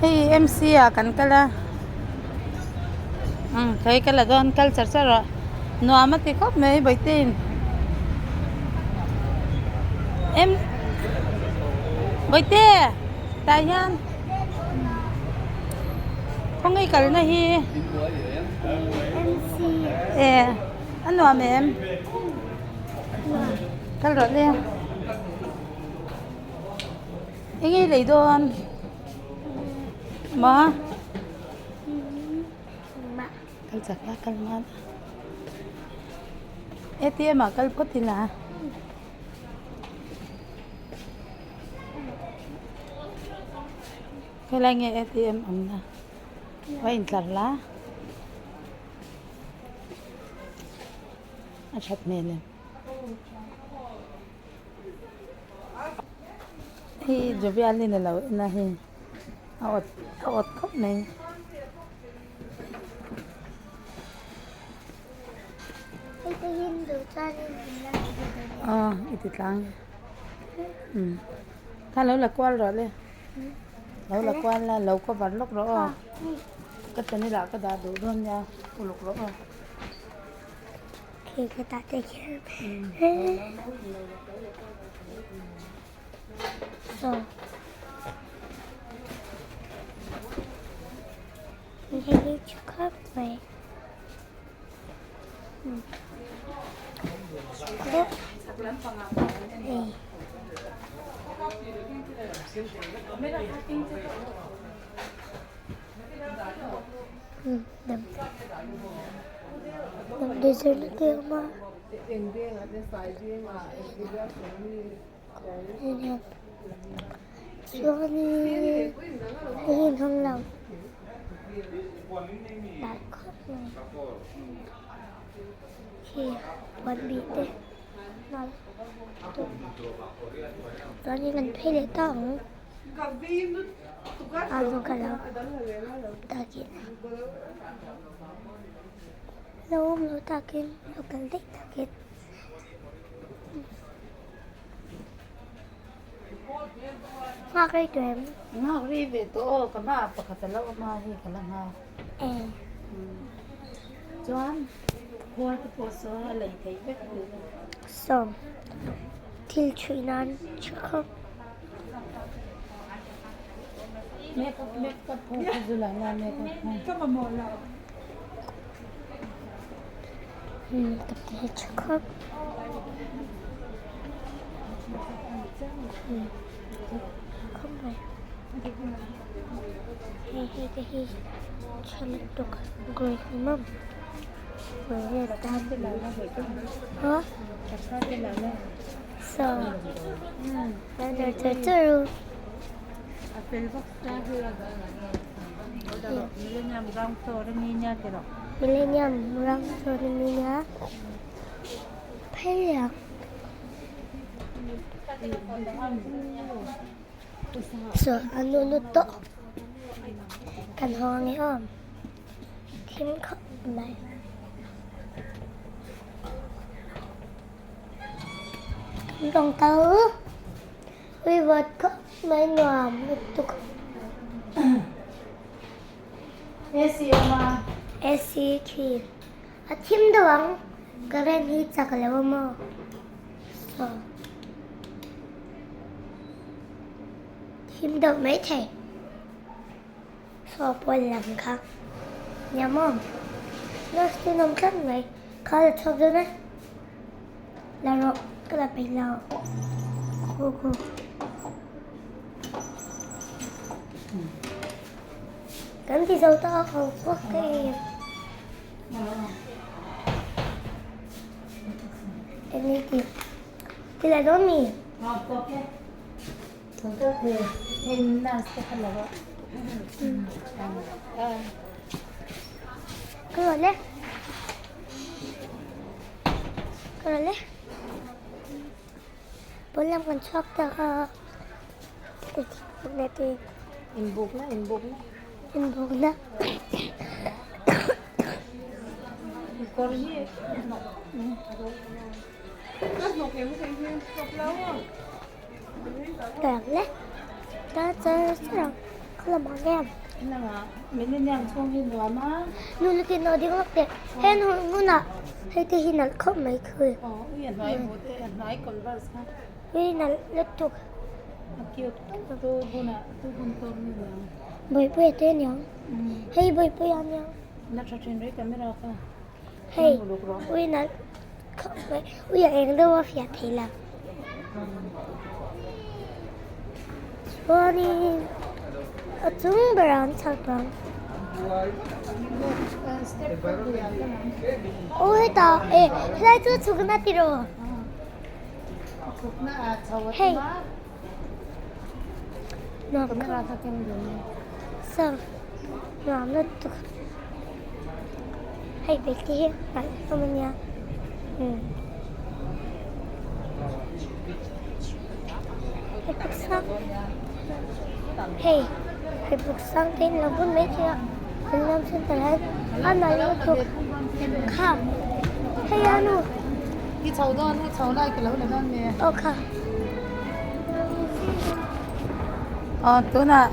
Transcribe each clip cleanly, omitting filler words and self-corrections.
Hei MC ah kan kal a umm thei ka la dawn kal char char rawh nuam a ti khawp mai Bawihtei'n em Bawihte tah hian khawnge kalna hi e a nuam em kal rawh le. Eng nge lei dawn? Ma? Kal chak la kal man. ATM ah kal phawt ila. Helai nge ATM awmna? Va intlar la. A that hmel em? Hei Jovialin a lo en a hei a awt a awt khawp mai. Aw i ti tlang umm kha lo la kual rawh le lo la kual la lo cover lawk rawh aw ka channel ah ka dah duh dawn nia uluk rawh aw. Khi ka tah te kher so hei hi chu khawp mai hei Dessert te a awm a chuanin hei hi an hawng lo lar khawp mai khi puan bih te chuanin an phei leh ta ang. A zawng ka lo takin lo awm lo takin lo kal daih takin nghak rei tawh em? Nghak rei ve tawh aw ka hmaah pakhat a lo awm a hei ka la nghak. E. Chuan khual te pawh saw a lei theih vek tih. Sawm thil chhuih nan tha khawp. Ka ti tha khawp. Khawp mai. Hei hei te hi tha lutuk green ni maw. Huh? So, Millennium round floor ania phei ang. So a nu lut tawh kan haw ang e aw thim khawp mai. Kan kal river khawp mai nuam lutuk. AC awm a. AC khi a thim deuh ang current hi chak lo a maw so thim deuh maithei so pawn lam kha nia maw nurse te an awm tlat mai kha la chhuak dawn e. La rawh ka la peih lo go go. Kan ti zo ta a ho vak em. Em ni ti ti la dawn mi. Ka rawn le. Ka rawn le. Pawn lam kan chhuak ta a. Inbukna inbukna. Inbukna. Kawr hi. Ka rawn le. Ta char char ang. Khalamah nge? Lamah Millennium chhung hi nuam a. Nu lutin aw ding lawk teh. He hmunah hei te hi nalh khawp mai khui. Aw ui a hnuai hmuh te a hnuai converse kha. Ui nalh lutuk. A cute tawp tu hunah tu hun tawk ni niang. Bawihpuia te niang. Hei Bawihpuia niang. La tha thin rei camera kha. Hei ui nalh khawp mai. Ui a eng deuh a fiah thei lo. Chuanin a chung berah an chhak ang. Aw hetah eh helai chu chhukna tiraw? Hei nuam khawp sang nuam lutuk hei bag te hi nalh hlawm a nia umm hei buk sang hei hei buk sang te in lo bun mai thei a an lam center ah hian a nalh lutuk kha hei a nu. I chho dawn i chho lai ka lo la dawn nge. Aw kha. Aw tunah.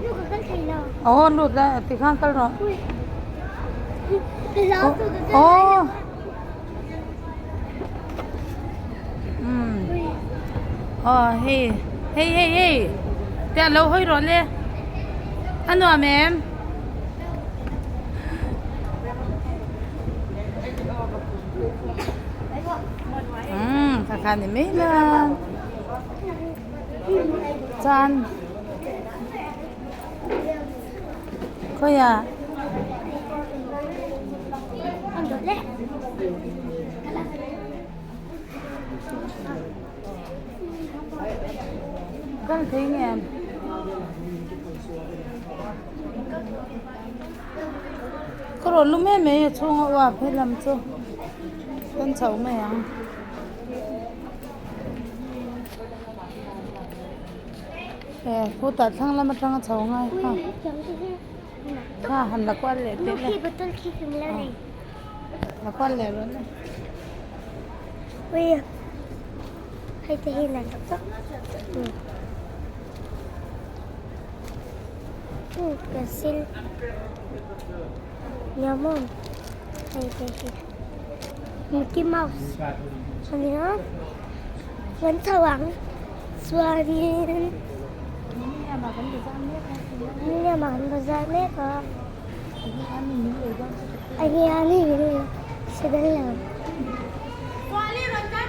Nu ka kal thei lo. Aw lut la tikhan kal rawh. Aw. Aw hei hei hei hei te a lo hawi rawh le a nuam em. Umm kha kha ni mai la chuan khawiah kal thei nge. Ka rawn lu mai mai a chhunga uap he lam chu kan chho mai ang. E khutah thlang lam atanga chho ngai kha kha han la kual leh teh le la kual leh rawh le. Pencil niamawm hei te hi Mickey Mouse a nia kan chho ang chuanin Millennium ah kan bazar mek a enge a ni min lei hre dawn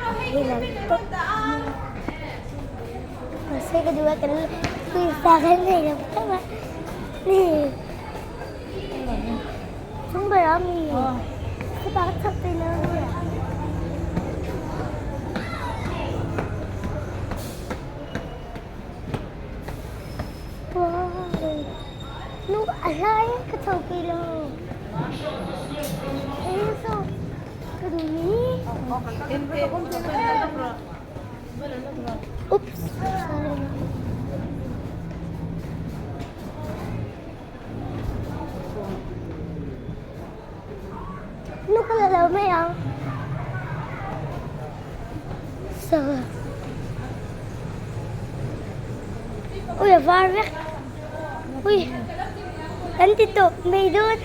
lo hei lam tawp. Mahse ka duh a kan pawisa kan nei lo teuh a ni chung ber a mi ka pa ka chhak thei lo a nia. Nu a hlai a ka chho thei lo eng saw ka duh ni. Oops Nu ka la lo mai ang So Ui a var vek Ui kan ti tawp mai dawn.